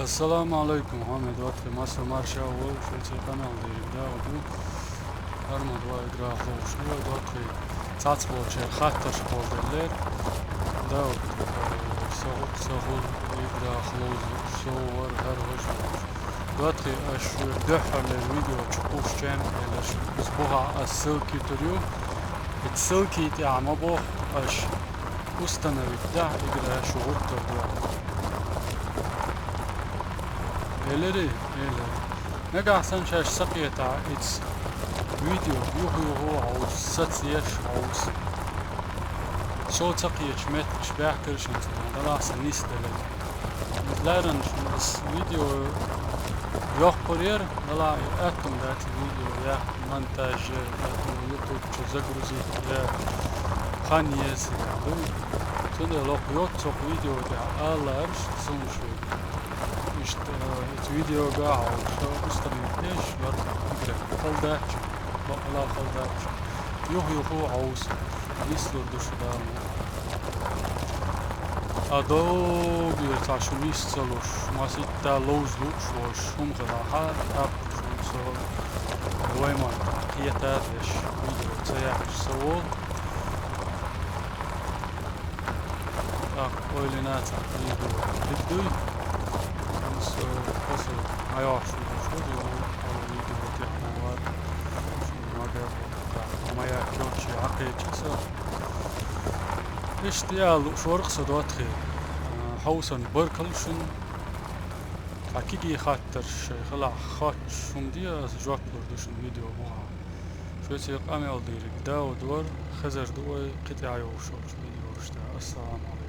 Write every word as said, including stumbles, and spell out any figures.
Ассаламу Ӏалайкум, хьамед ватхи, масса марша вол, шуьца къамел дийриг Дауд ю. Армад вай грах ловш, вай ватхи. Цац болчер хаттарш болделлер. Дауд, э, сагу-, сагул, играх ловзу, совар, хар ваш. Ватхи, аш дуьххьарлер видео чукхушчен, элеш, ус буха ас ссылки тур ю. Ит ссылки тӀехь ма боху аш. Установить дахь игра шу гӀуттар ду. Элири, элири. Нагахь санна шаьш сакхетахь, ица видео юха-юха хьовса, сацаеш хьовса. Со ца кхеташ меттигаш баьхкира шуна цӀена, далахь сан нисделира. Иза лаьррина шуна ас видео йоккхур яра, далахь и аьтту дац видео яхь. Монтаж я, я YouTube чу загрузить я, хан еза я дуй. Цундела локху йоццух видео тӀехь аларш суна шу. Иштта, э, эцу видеога хьовса, устагӀий деш, ват игра. Халдачча, бакъала халдачча. Юха-юха хьовса. Нислур ду шу Дала мукъ. Ткъа догера цхьа шу нис ца луш, масийтта ловза лууш волуш хӀума хилахь, тӀаккха шу со вай ма кхета а деш, видео ца яхьаш ца волу. ТӀаккха ойлина цхьа видео дика дуй. Со, со, айохьуш ву, шу ду, хьо видео тӀехь ма вара. Шу ма гар, ма яхь, йолчу Ӏакхеча со. Иштта я лууш вара-кх со, Дауд-хи. А, хьовсарна баркалла шуна. Цхьа кегий хаттарш шайн хилахь хоттуш хӀума де, аса жоп лур ду шуна видео бухахь. Шуьца къамел дийриг Дауд вара, хезар ду вай кхин тӀаьхьа йолуш йолчу видеошна тӀехь. Ассаламу Ӏалайкум.